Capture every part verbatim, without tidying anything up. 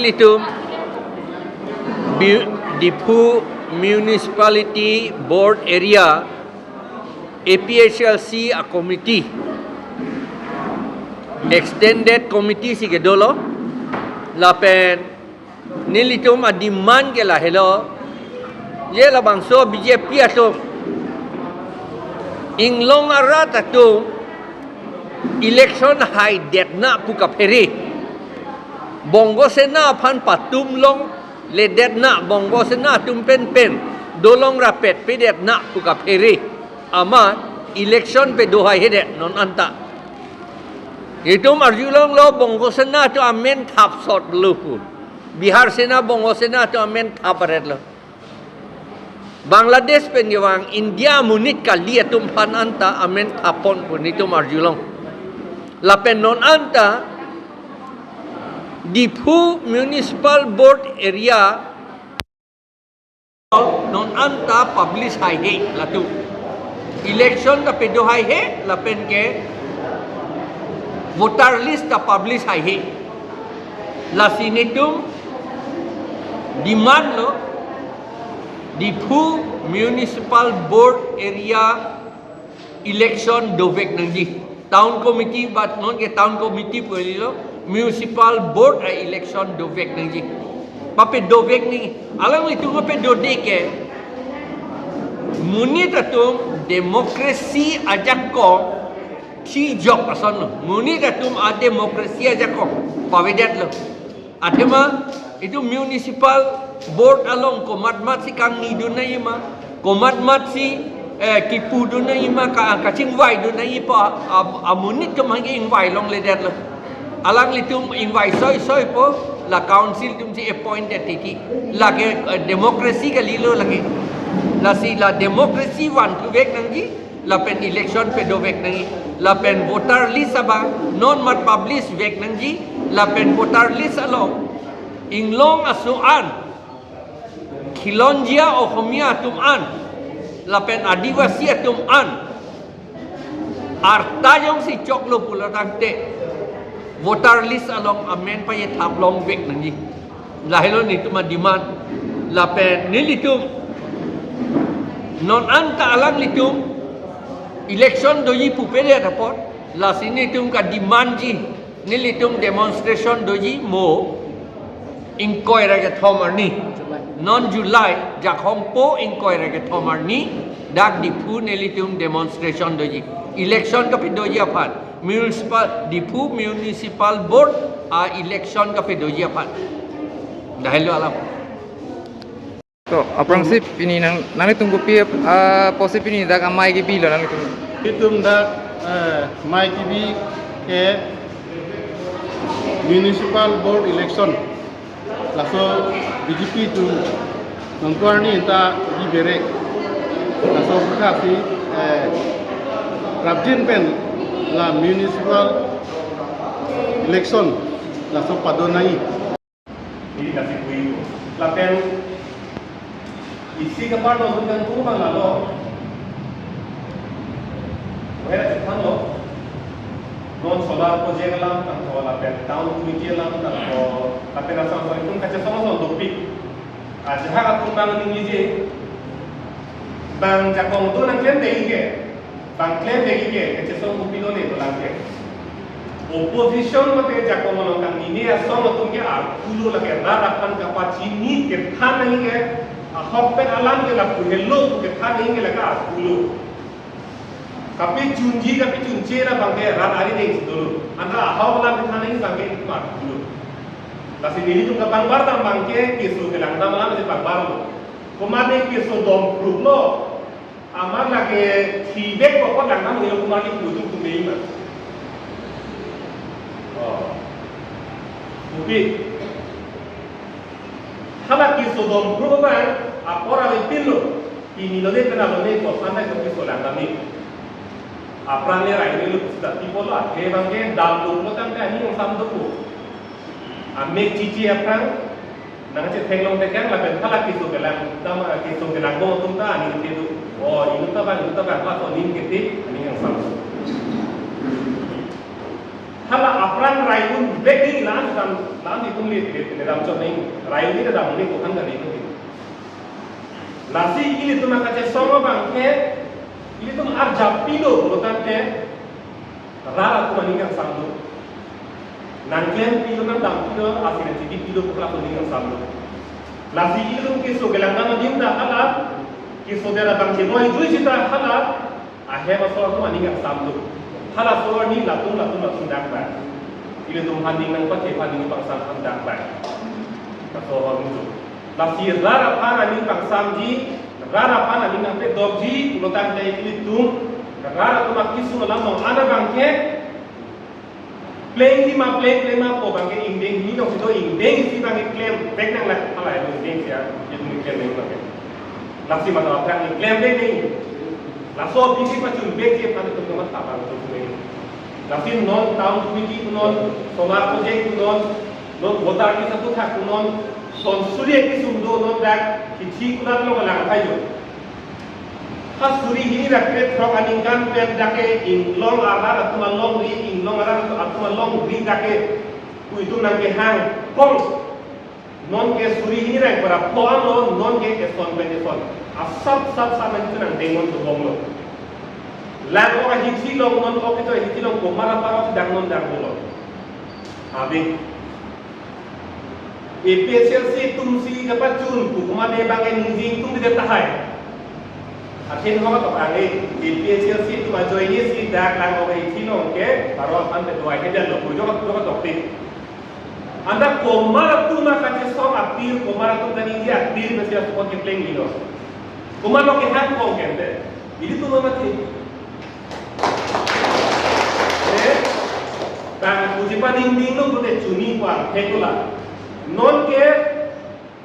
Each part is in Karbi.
Itum Bi- Diphu Municipality Board Area A P H L C a committee, extended committee si kedolo, lapen nelitum a demand ke lahelo, je labangso B J P atum inglong arat atum election haidetna pu kaphere, Bongo Sena aphan patum longledetna, Bongo Sena atum penpen dolong rapet pedetna pu kaphere amat election pedo haihedet non anta. Itum arjulonglo Bongo Sena atum amen thapsotlo pu. Bihar Sena, Bongo Sena atum amen thap aretlo. Bangladesh pen kevang India amonit kali atum aphan anta amen thapponpo pu nelitum arjulong. Lapen non anta Diphu Municipal Board Area non anta publish haihe latum. Election kapedo haihe lapen ke voter list kapublish haihe. Lasi nelitum demand lo Diphu Municipal Board Area election dovek nangji. Town committee, but non ke town committee pu kalilo, municipal board a election dovek nangji. Pape dovek nangji. Alanglitum pape dode ke, monit atum democracy ajakong thijok asonlo. Monit atum a democracy ajakong pavedetlo. Athema itum municipal board along komatmatsi kangnidun nangji ma, komatmatsi, eh, kipudun nangji ma, ka- kachingvaidun nangji pu a- a- amonit atum hangke ingvai longledetlo. Alanglitum ingvai soisoipo la council atumsi appoint det titi. Lake, eh, democracy kalilo lake. Lasi la democracy vanthuvek nangji, lapen election pedovek nangji, lapen voter list abang non mat publish vek nangji, lapen voter list along inglong aso an, khilonjia Ohomia atum an, lapen Adivasi atum an, arta jongsi choklo pulo tangte voter list along amen payethap longvek nangji. Lahelo nelitum a demand. Lapen nelitum non anta alanglitum election doji pupedet apot, lasi nelitum ka demand ji, nelitum demonstration doji mo ingkoi ra kethom arni. Non July, Jakhong po ingkoi ra kethom arni, dak Diphu nelitum demonstration doji. Election kapedoji aphan. Municipal, Diphu Municipal Board a election kapedoji aphan. Dahelo alam. To, aphrangsi pini nang, nanglitum kopi, ah, apotsi pini dak amei kebilo nanglitum? Itum dak, eh, mei kebi ke municipal board election. Laso B J P atum nangkuarni anta di berek. Laso buka si, eh, rapjin pen la municipal election laso pado nangji. Ini kasih kuyu. Lapen isi kepar nonton kan tu bang lalo. Wera cepat lo. Non solar project alam tangko, lapen town committee alam tangko, lapen asal asal itu kaca sama sama topik. Ah, jahak atum bang ningje. Bang Jakong tu nangklem dei ke. Bang klem dei ke, kachesong kopilo ne dolang ke. Opposition mate Jakong along kangnine asong atum ke arkulo lake rat aphan kapachini kethan nangji ke, ahok pen alam ke lapu helo pu kethan nangji ke lake arkulo. Kapachunji, kapachunche ra bangke rat ari dengsi dolo. Anra ahok alam kethan nangji bangke arkulo. Lasi nelitum kapangbar dam bangke keso kelangdam alam si pangbarlo. Komat ne keso dom pruk lo. Amat lake thibek kokot langdam helo komat ke putu kumei ma. Oh. Kopi. Hala keso dom pruk ma, apor ave pilo. Pini lone pena lone kosan na kopi so langdam ni. Apran le rai ni lo pusta tipo lo, athe bangke dam lo tangte aning angsam dopo. Amek chichi aphrang, nangchetheklong tekang lapen hala keso kelang, dam, keso kelang bom atum ta aning kedo. Oh, inut ta bang, inut ta bang, laso aning kethe, aning angsam. Hala aphrang Rai un bek ding la an dam, la an itum le le le dam chot neng. Rai un ni dam neng ko han ga neng. Lasi ilitum akachesong abang ke, ilitum arjap pilo pulo tangte, rat atum aning kangsam do. Nangklem pilo, nangdam pilo, asin achipi pilo pu lapu aning kangsam do. Lasi ilitum keso kelang nama dim ta hala, keso dera bang cheboi jui sita hala, ahem asor atum aning kangsam do. Halaso arni latum latum latum dak bai. Ilitum aphan ning nangpathe aphan ning pangsam aphan dak bai. Laso arni jo. Lasi rat aphan aning pangsamji, rat aphan aning nangpedokji, pulo tangte ilitum rat atum akesung alam nong ana bang ke, plengji ma pleng pleng ma pu bang ke ingdeng hini dong si do, ingdeng si bang ke klem bek nang la, hala ingdeng si a, ya ni klem nang bang ke. Lasi mano aphrang ni klem bek ni. Laso bisi pachun bek je pan tum kamatha bang tum ni. Lasi non town committee non, solar project non, non voter list aputhak non, son suri kesung do non dak, kithi kulat lo lang thai jo. Ha suri hini ra krethrok aningkan pen dak ke inglong arat atum alongri, inglong arat atum alongri dak ke, pu itum nangkehang kong. Non ke suri hini ra para pho an lo, non ke eson pen eson. Asap sap sap nangchenang dengnon dobom lo. Lang ok ahithi along non ok kecho ahithi along komat apar si dang non dang lo. Abi. A P H L C atum si kapachun pu komat ne bang ke ningje atum di tahai. Athe no to kali A P H L C atum ajoine si dak lang ok ahithi along ke, paro aphan pe duai ke dan lo, pu jo ka, jo kadokte. Anta komat atum akachesong apir, komat atum kaningje apir, mesti asukot kepleng ino. Komat lo kehang kong kente. Ilitum mati. Eh, bang puji paning ding lo pute chuni kwang, hekula. Non ke,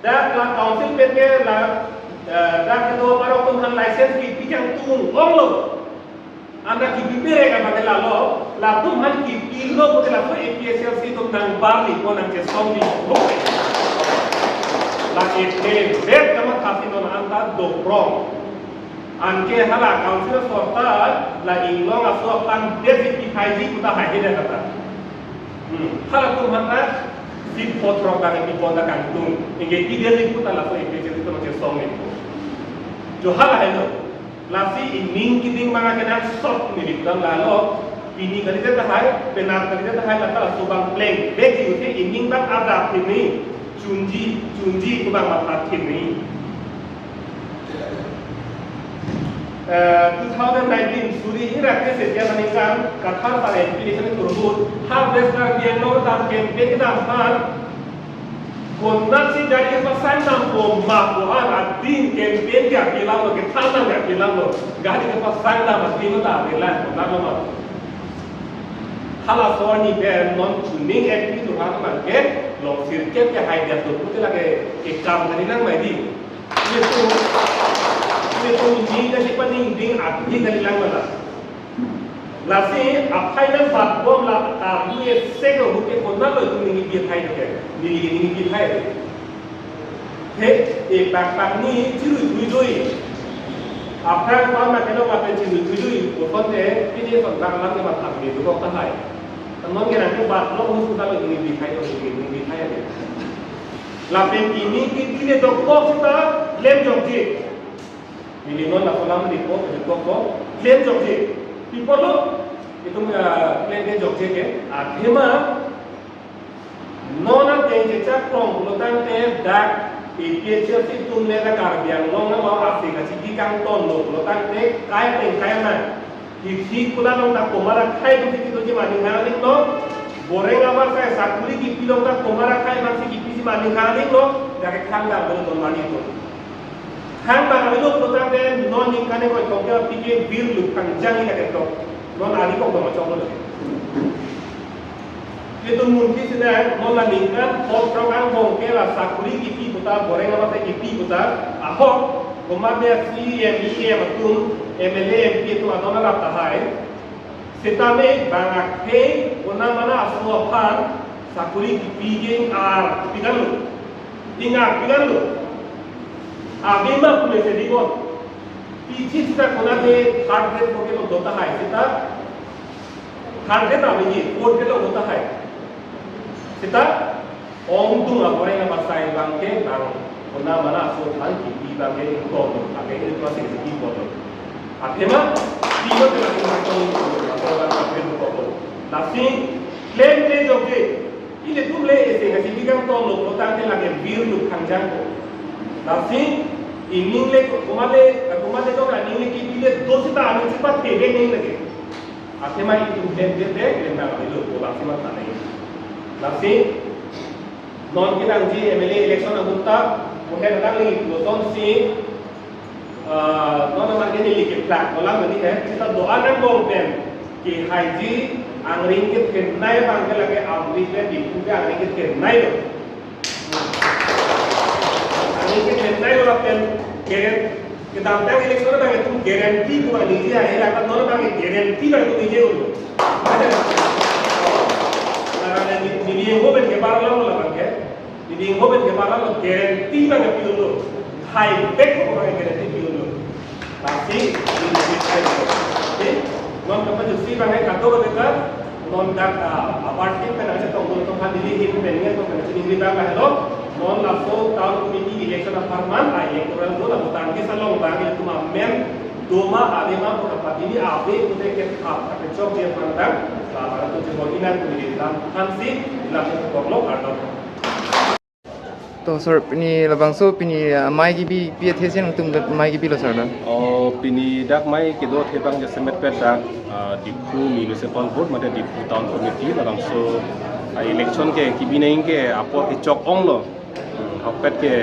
dak la council pen ke la, eh, dak kedo parok atum aphan license kipi kangtung ong lo. Anta kipi pere ka bang ke lalo, latum aphan kipi lo pute laso A P H L C atum nangbarli ko nangchesongli. La ke the vet kamatha si non anta doprong. Anke hala council sorkar la inglong aso aphan desi pihai ji puta hai hede kata. Hmm. Halatum aphan ta si pho throk bang ke pipon ta kangtung. Ingke pidesi puta laso A P H L C atum chesongli. Jo hala helo. Lasi ining keding bang akenangsot neli pudam lalo, pini kali tahai, penar kali tahai, lata laso bang pleng bek ji uthe ining bang ada pini, chunji, chunji ke bang matha pini. Eh, two thousand nineteen, suri hini ra kre-isi aningkan, Kathar ta M P election turhut, harvester dia lo dam campaign kedam aphan, konatsi gari kepasang dam pu ma pu an adin campaign ke apilang lo, kethan dam ke apilang lo. Gari kepasang dam adin lo ta apilang, konat lo ma. Halaso arni pen non chuning M P turhak abang ke, long sirkep ke hai dia tu pute lake ekam kali lang mai di. Itu, itu ni kali paning ding adi kali lang mana. Lasi aphai nangbatbom la karlu ese ke huke konat lo itum ningje bithai ke. Ningje ningje bithai. He, e pak pak ni chirui thui doi. Aphrang pam na keno ma pen chirui thui doi. Boson te pini son bang lam ke mat apni dukok tahai. Tenon ke nangke bat lo hus konat lo ningje bithai lo ningje bithai ke. Lapen ini pini dokok sita klem jokji. Neli non lapu alam di ko, di ko ko, klem jokje. Pi apotlo, itum, ah, klem ke jokje ke, athema, non ateng chechak krong pulo tangte dak A P H L C atum le dak Karbi Anglong nang lo ase kachipi kangton lo pulo tangte, kai teng kai nang. Kithi kulat along ta komat akhei atum si kidoji ma aning hang aling lo. Boreng abar sai sakuri kipi along ta komat akhei abang si kipiji ma aning hang aling lo. Dak ke khang dam lo don mani atum. Khang dam lo pulo tangte non ningkan koi kong ke pike bir lu khang jang ni dak ke to. Non ari kong dong chong lo. Itum munthi sida non la ningkan pho throk angbong ke la sakuri kipi puta, boreng abar sai kipi puta, ahok, komat dia C E M, E M atum, M L A, M P atum adon arap tahai. Sitame bang akhei konat mana aso aphan sakuri kipi ke ingar pidan lo. Ingar pidan lo. Abima pule se dibon. Pichi sita konat he third grade fourth grade lo do tahai sita. Third grade ta miji, fourth grade lo do tahai. Seta ongdung aporeng apasai abangke bang ona mana aso than kipi abangke ingtong, abangke itu masih kipi bodo. Athema, tiba tiba kita tong itu, atau orang kafir bodo. Lasi, klem le joge, ilitum le ese kasi bigang tong lo, tangte lagi bir lu kangjang ko. Lasi, ining le, kumale, kumale ko kaning le kipi le dosi ta aning sipa thebe ning lagi. Athema itum klem klem klem nang ilo ko bangsi mat tanai. Lasi, non kinangji M L A election abuta, mohen adang li losonsi, ah, non amar ke neli ke plak, kolang mani he, kita doa nang bong pen, ke haiji, angring ke thenai abangke lake amri pen, di ke angring ke thenai lo. Angring ke thenai lo lapen, keren, kedamtang election abang itum guarantee tu bang niji hai, lapen non abang guarantee bang itum niji ulo. Ada. Karena ni, ni yang hoben ke paralel lo abangke. Ni yang hoben ke paralel lo guarantee bang itum lo. Hai bek ko bang guarantee itum lo. Lasi, ini kita. Oke. Non kapa jusi bang hai kato kata non dak, ah, aparty pen aja tong dulu tong hal dili hin pen ya tong pen sini bang hai lo. Non laso town committee election apar man, ah, electoral roll, ah, voters list along bang itum amen doma ave ma pura patini ave pute ke thap, ke chok je pandang, ah, para tu jebol inang kuni di lam hansi, lam tu korlok ardom. To sir, pini labangso pini, ah, amei kebi pi athe si nangtum dak amei kebilo sir dak? Oh, pini dak amei kedo athe abang jasemet pet dak, ah, Diphu Municipal Board mate Diphu Town Committee labangso, ah, election ke kebi nang ke apor kechok onglo. Ahokpet ke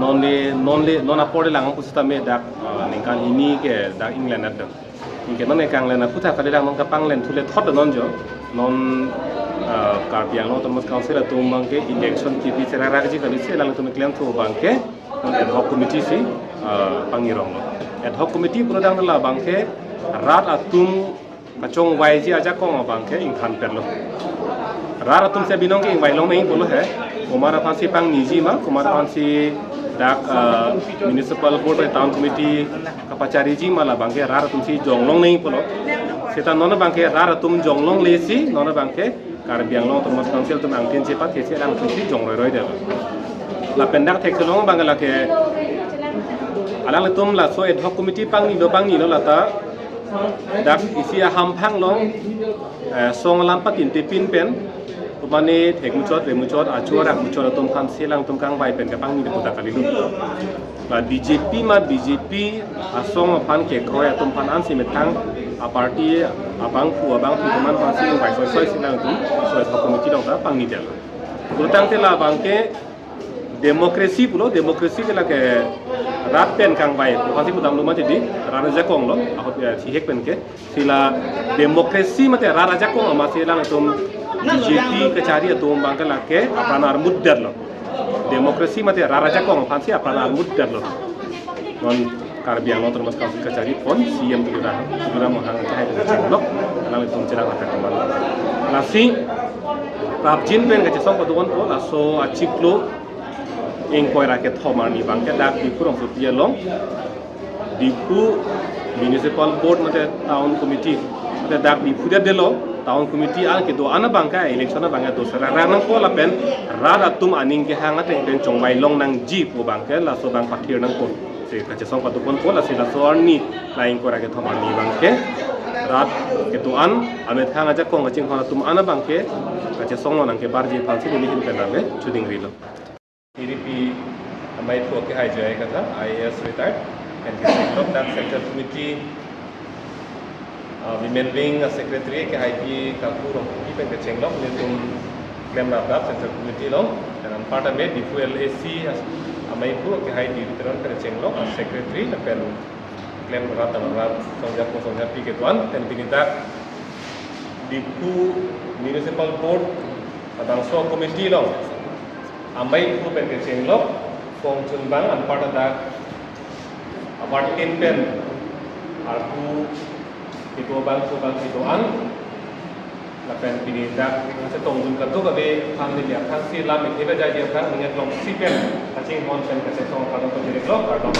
non le, non le, non apor le lang pusitame dak, ah, ningkan hini ke dak inglen at dak. Anke non ekang len aphuthak kalilang non kapanglen thule thot non jo. Non, ah, Karbi Anglong Autonomous Council atum abangke election kebi cherarakji kali si alangtum klemthu abangke non ad hoc committee si, ah, pangni rong lo. Ad hoc committee pura dang la abangke rat atum kachongvaiji ajakong abangke ingthan perlo. Rat atum si binong ke ingvai long nang pulo he. Komat aphansi pangniji ma, komat aphansi dak, ah, municipal board, town committee kapachariji ma labangke rat atum si jonglong nang pulo. Seta non abangke rat atum jonglongle si, non abangke Karbi Anglong Autonomous Council atum angtin chepat ke si alangtum si jongroiroidetlo. Lapen dak thekthe long abang lake alangtum laso ad hoc committee pangnilo pangnilo lata dak isi ahamphang long, eh, song alam patinte pin pen, kumane thekmuchot, remuchot, achuarak muchot atum aphansi alangtum kangvai pen kapangni de puta kalilo. La B J P ma B J P asong aphan kekroi atum aphan ansi methang aparty abangphu abangphu teman aphansi ingvai soisoi si alangtum so ad hoc committee along ta pangnidetlo. Pulotangte labangke democracy pulo, democracy ke lake rat pen kangvai, aphansi pudamlo ma jadi, rat ajakong lo, ahok ya, sihek pen ke, sila democracy mate rat ajakong amatsi alangtum B J P kachari atum abangke lake apran armutdetlo. Democracy mate rat ajakong aphansi apran armutdetlo. Non Karbi Anglong Autonomous Council kachari pon C M Tuliram, Tuliram Ronghang kehai kachenglok, alangtum cherang attack kemang. Lasi, prapjin pen kachesong padukon po, laso achiklo, ingkoi ra kethom arni abangke dak Diphu rongsopi along, Diphu Municipal Board mate Town Committee, mate dak Diphu det delo, Town Committee an kedo-an abangke election abangke do sera rang nangpo lapen rat atum aning kehang ateng pen chongvai long nangji pu abangke laso abang pathir nangpo. Si kachesong padukon po lasi laso arni la ingkoi ra kethom arni abangke rat kedo-an amethang ajakong kachinghon atum an abangke kachesong lo nangkebarji aphansi neli ahin pen ave chudingrilo. Iripi amei phu kehai J I Kathar, I A S retired, pen kachenglok dak Central Committee, ah, Women Wing a Secretary kehaipi Kaku Rongpi pen kachenglok, nelitum klemrap dak Central Committee along, pen anparta me Diphu L A C as-, amei phu kehai Devi Teron pen kachenglok, a Secretary, pen klemrap damrap, songja ko songjapi kedo-an, pen pini dak Diphu Municipal Board, labangso committee along, amei phu pen kachenglok, Phongchungbang anparta dak, aparty pen, arpu, kedo abang, kedo abang kedo-an, lapen pini dak, chetongdun kadokave, aphan neli aphansi lam ethebe jai aphan, ningat longsi pen, kachinghon pen kachesong kadok kachirek lo, kardom.